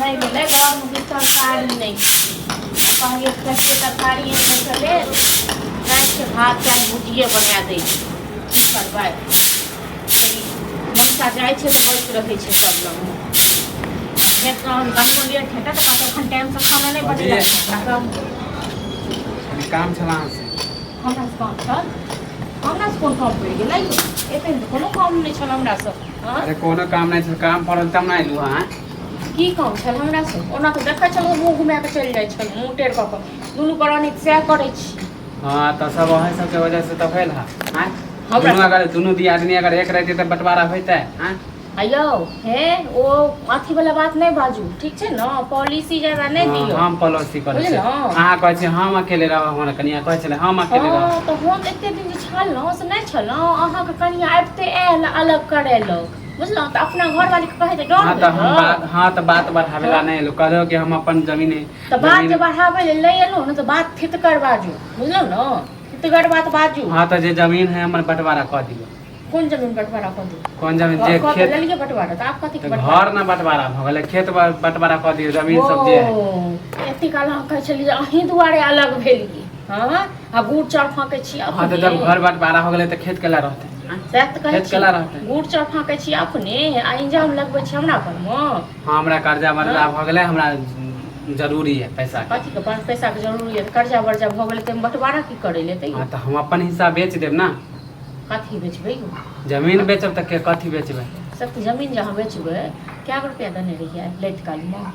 नहि भेलै घरमे किछु तरकारी नहि कहलियै खेतियै तरकारी आनि कऽ लेल रातिके भात दालि भुजिए बना दै छी की करबै ममता जाइ छै तऽ बैस रहै छै सब लगमे फेर तहन कनियो लेट हेतै तऽ कहतै एखन टाइमसँ खाना नहि बनेलक कनि काम छल अहाँसँ। हमरा से काम छल? हमरा से कोन काम पड़ि गेलै? एखन तऽ कोनो काम नहि छल हमरा से। हँ? अरे कोनो काम नहि छल, काम पड़ल तब ने अयलहुँ अहाँ। की काम छल हमरा से? ओना तऽ देखै छलहुँ मुँह घुमा कऽ चलि जाइ छल, मुँह टेढ़ कऽ कऽ। दुनू प्राणी सएह करै छी। हँ तऽ सब अहीं सबके वजह से तऽ भेल हँ। आँय? दुनू अगर दुनू दियादनी अगर एक रहितै तऽ बँटवारा होइतै? आँय? आ यौ हे ओ अथी वाला बात नहि बाजू ठीक छै ने पॉलिसी ज्यादा नहि हँ, दियौ हम पॉलिसी करै छी। बुझलहुँ? अहाँ कहै छी हम अकेले रहब, हमरा कनिया कहै छलै हम अकेले रहब। हँ तऽ हम एते दिन जे छलहुँ से नहि छलहुँ अहाँके कनिया आबिते आयल अलग करेलक बुझलहुँ तऽ अपना घरवालीके कहै तऽ डर हँ तऽ हम होइए। बात हँ तऽ बात बढ़ाबै ला नहि एलहुँ, कहलहुँ कि हम अपन जमीन तऽ बात जमीन जे बढ़ाबै लए नहि एलहुँ ने तऽ बात थितगर बाजू बुझलहुँ ने थितगर बात बाजू। हँ तऽ जे जमीन है हमर बंटवारा कऽ दियौ। कोन जमीन बंटवारा कऽ दियौ? कोन जमीन जे कऽ खेत लेलियै बंटवारा तऽ आब कथी तऽ घर ने बंटवारा भऽ गेलै, खेत बंटवारा कऽ दियौ, जमीन सब जे है। ओ एते काल अहाँ कहै छलियै जे अहीं दुआरे अलग भेलियै। हँ आ गुड़ चाउर फाँकै छी हँ तऽ जब अपने घर बंटवारा हो गेलै तऽ खेत केला रहतै? सएह तऽ कहै खेत छी केला रहतै? गुड़ चाउर फाँकै छी अपने आ इंजाम लगबै छी हमरा पर मे। हँ हमरा कर्जा वर्जा भऽ गेलै, हमरा जरूरी है पैसा के। कथी के पैसा के जरूरी है? कर्जा वर्जा भऽ गेलै तऽ बंटवारा की करै लेतै? हँ तऽ हम अपन हिस्सा बेच देब ने। कथी बेचबै यौ? जमीन बेचब तऽ के कथी बेचबै? सब तऽ जमीन जे अहाँ बेचबै कए गो रुपया देने रहियै लैत कालमे?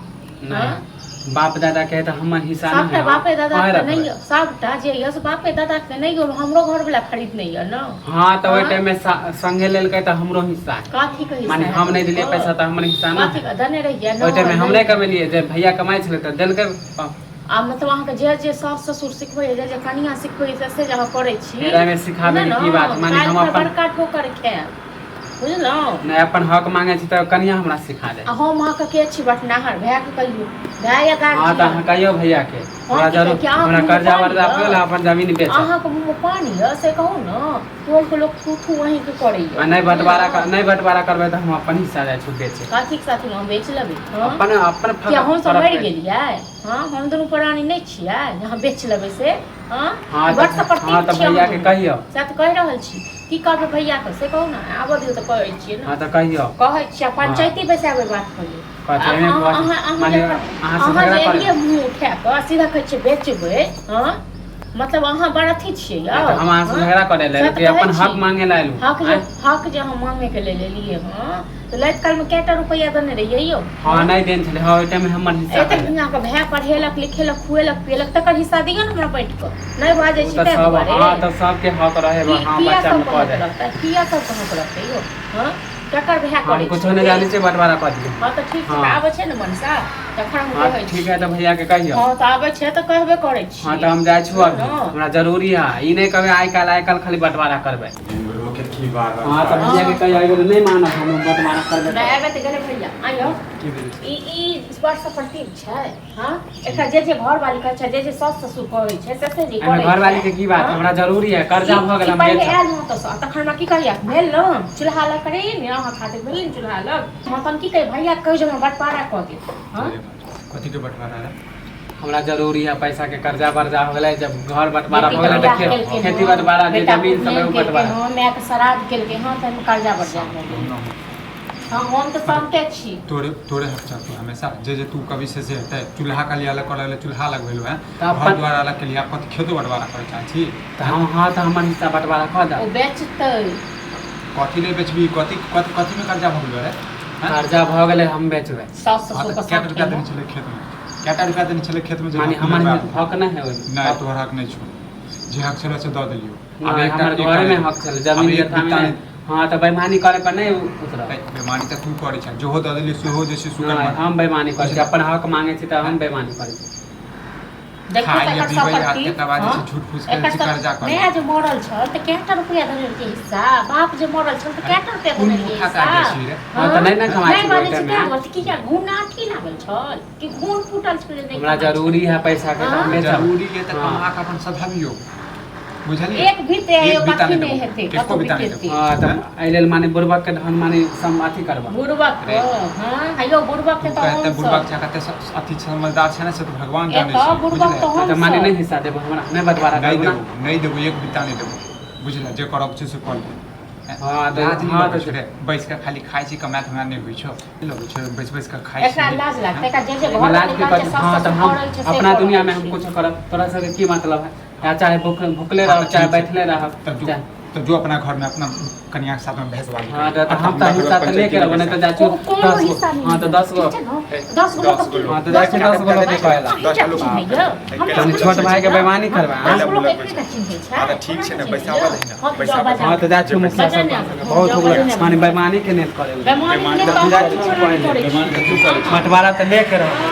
नहि बाप दादा के है तऽ हमर हिस्सा नहि सबटा है। बापे दादा अहें के रखबै। नहि यऽ, सबटा जे यऽ से बापे दादा के नहि यऽ, हमरो घर वाला खरीदने यऽ ने। हँ तऽ ओहि हाँ? टाइम में संगे लेलकै तऽ हमरो हिस्सा है। कथी के हिस्सा माने है? हम नहि देलियै पैसा तऽ हमर हिस्सा नहि कथी है। के देने रहियै? ओहि टाइम में हम नहि नहि कमेलियै, जे भैया कमाइ छलै तऽ देलकै। आ मतलब अहाँके जे जे सास ससुर सिखबैए जे जे कनिया सिखबैए से से जे अहाँ करै छी एकरा मे सिखाबै के की बात? माने हम काल्हि अपन बड़का ठोकर खायब बुझलहुँ। नहि अपन हक मांगे छी तऽ कनिया हमरा सिखा दे। आ हम अहाँके के छी बटनाहर? भायके कहियौ, भाय या हँ तऽ अहाँ गार्जियन। कहियौ भैया के हम हमरा की जरूर कहै छी, अहाँके हमरा मुँहमे कर्जा पानि वर्जा यऽ? भेल अपन जमीन बेचब। अहाँके मुँहमे पानि यऽ से कहू ने। टोलके लोक थू थू अहीँके करैए आ नहि बंटवारा कर, नहि बंटवारा करबै तऽ हम अपन हिस्सा जाइ छी बेचे। कथीके साथीमे हम बेच लेबै? हँ अपन अपन किया हम सब फरक मरि पड़ि- गेलियै? हँ हम दुनू प्राणी नहि छियै जे अहाँ बेच लेबै से? हँ हँ बड़ तऽ सपरतीब हँ तऽ छियै भैया अहाँ के दुनू। कहियौ। सएह तऽ कहि रहल छी, की कहबै भैयाके से कहू ने। आबऽ दियौ तऽ कहै छियै ने। हँ तऽ कहियौ। कहै छियै पंचायती बैसाबै बात करियौ। कथी एहिमे अहाँ अहाँ अहाँ माने जखन अहाँ से अहाँ झगड़ा जे करै एलियै मुँह उठा कऽ सीधा कहै छियै बेचबै। हँ मतलब अहाँ बड़ अथी छियै यौ। तऽ हम अहाँ से हँ? झगड़ा करै लए से एलहुँ तऽ कि कहै अपन हक छी। मांगे लए एलहुँ? हक जे आँय? हक जे अहाँ मांगे के लेल एलियै हँ तऽ लैत कालमे कएटा रुपैआ देने रहियै यौ? हँ नहि देने छलै। हँ ओहि टाइममे हमर हिस्सा एतेक भेलै। दिन अहाँके भाय पढ़ेलक लिखेलक खुएलक पिएलक तकर हिस्सा दियौ ने हमरा बाँटि कऽ। नहि बाजै ओ छी तऽ ताहि सब दुआरे। हँ तऽ सबके हक रहै की हँ किया बच्चामे सबके कऽ हक दे। रहतै? किया सबके हक रहतै यौ? हँ ककर भाय हम करै कुछो छै नहि जानै छियै, बंटवारा कऽ दियौ। हँ तऽ ठीक छै तऽ हँ आबै छै ने मनसा तखन हम हँ कहै ठीक छी। है तऽ भैया के कहियौ। हँ तऽ आबै छै तऽ कहबे करै हँ छी। तऽ हम जाइ छी अभी, बुझलहुँ? हमरा जरूरी है। ई नहि कहबै आइ काल्हि आइ काल्हि खाली बंटवारा करबै। के की बात? हँ तऽ भैया के हँ कहियौ, एहि बेर नहि मानब हम बंटवारा करबै। नहि आबै तऽ गेलै भैया आइयो। की भेल? ई ई बड़ सपरतीब छै। हँ एकरा जे जे घरवाली कहै छै जे जे सास ससुर कहै छै से से जे एहिमे करै घरवाली छै। के की बात? हँ? हमरा जरूरी है, कर्जा ई भऽ गेल ई हम पहिले बेचब। आयल हँ तऽ तखन हमरा की कहैया भेल ने चूल्हा लग करैये ने अहाँ खातिर भेल ने चूल्हा लग हम तहन की कही भैया के कहै जे हमरा बँटवारा कऽ दे। हँ कथी के बंटवारा है? हमरा जरूरी है पैसा के, कर्जा वर्जा हो गेलै। जब घर बंटवारा बेटीके भऽ गेलै तऽ बियाह केलकै खेती हँ बंटवारा जे बेटा जमीन सब है उपनयन ओ केलकै बंटवारा। हँ मायके श्राद्ध केलकै हँ तहन कर्जा वर्जा भऽ गेलै। हँ हम तऽ शान्ते छी। तोरे तोरे हक चलतो हमेशा जे जे तू कभी से हेतै चूल्हा के लिए अलग करऽ लगलै, चूल्हा लगबेलू है तऽ घर अपन द्वार अलग के लिए कथी खेतो बंटवारा करऽ चाहै छी? तऽ हम हँ तऽ हमर हिस्सा बंटवारा कऽ ओ दे। बेचतै। कथी ले बेचबी? कथी कथी कथी में कर्जा भऽ गेलो रे? हैं? कर्जा भऽ गेलै हम बेचबै। सास हँ ससुरके तऽ कएटा रुपया साथे देने छलै खेतमे? कएटा रुपया देने छलै खेतमे जे माने तू हमर लगबा देलही? हक नहि है ओहिमे? नहि तोहर हक नहि छौ, जे हक छलै से दऽ देलियौ। आब नहि एकटा हमर एकटा घरेमे नहि हक छलै आब जमीन एक जथामे बित्ता नहि। नहि। हँ तऽ बेईमानी करे पर नहि उतरब। बेईमानी तऽ तू करै छ, जेहो दऽ देलियौ सेहो जे छै सुकर नहि मर हम बेईमानी करै छी? बुझल अपन हक मांगे छी तऽ हम बेईमानी करै छी? देखियौ तऽ खाइ एकर पीबै आ सम्पत्ति तकर बाद जे हँ छै झूठ फूस के एकर जे सब कर्जा कऽ माय लेलक। जे मरल छल तऽ कएटा रुपया देने रहियै हिस्सा? बाप जे मरल छल तऽ अरे कएटा रुपया कोन देने मुँह रहियै उठा कऽ हिस्सा? आबि जाइ छी रे? हँ तऽ हँ नहि ने कमाइ नहि छलियै ओहि बाजै छी टाइममे। तैं दुआरे किया घून अथी लागल छल कि घून फूटल छल जे नहि हमरा कमाइ जरूरी छलियै? है पैसा के तऽ हम हँ बेचब। जरूरी है तऽ हँ कमा कऽ अपन सधाबियौ। बुझलियै? एक भी ते एक बीता अथी नहि नहि देबौ। हेतै एको कतौ बीता नहि बितेतै। देबौ। हाँ तऽ एहि लेल माने बुड़बक के धन माने सम अथी करबा। बुड़बक रे। हाँ हेलो, बुड़बक के तू तऽ कहते हम बुड़बक सब छै, कते अथी समझदार छै ने, से तऽ भगवान जानै एतऽ छै। बुड़बक बुझलियै? तऽ हम तऽ माने सब। नहि हिस्सा देबो हमरा, नहि बंटवारा नहि करबो ना? देबो, नहि देबो, एक बीता नहि देबो, बुझले? जे करब छै से कर ले। हाँ, तऽ लाज नहि हाँ, लगै तऽ छौ रे? बैस कऽ खाली खाइ छी, कमाए तमाए नहि होइ छौ, नहि लगै छौ? बैस बैस कऽ खाइ एकरा छी। लाज लागतै, एकरा जे जे एहिमे घर लाज के निकाल छै कथी? सास हाँ तऽ ससुर हम करै छै से अपना कऽ दुनिया रहल में हम छै। कुछ करब, तोरा सबके की मतलब है? या चाहे भुखले हाँ, रहब तऽ चाहे ठीक छै। बैठले रहब। तब जो चाहे तब जो अपना घर में अपना कनिया के साथ में भैंसबाजी हाँ कर। तऽ हम तऽ हिस्सा तऽ लेके रहबो, नहि तऽ जाचू कोनो 10 गो हिस्सा नहि। हाँ तऽ 10 गो ठीक छै ने? 10 गो 10 गो लोग। हाँ तऽ जाइ छी, 10 गो लोग कहला। 10टा लोग। तनी छोट भाई के बेईमानी करबा, हाँ? 10 गो लोग एकरे ने चिन्है छै। हाँ, तऽ ठीक छै ने, बैसाबऽ दही ने, हाँ, बैसाबऽ जाओ, हाँ तऽ जाइ छी मुखिया बजा सब ने, पास, बहुत जाओ, हो बजा गेल ने। माने बेईमानी के नहि करे। बेईमानी नहि तऽ हम किछो नहि करै छी। बंटवारा तऽ लेके रहब।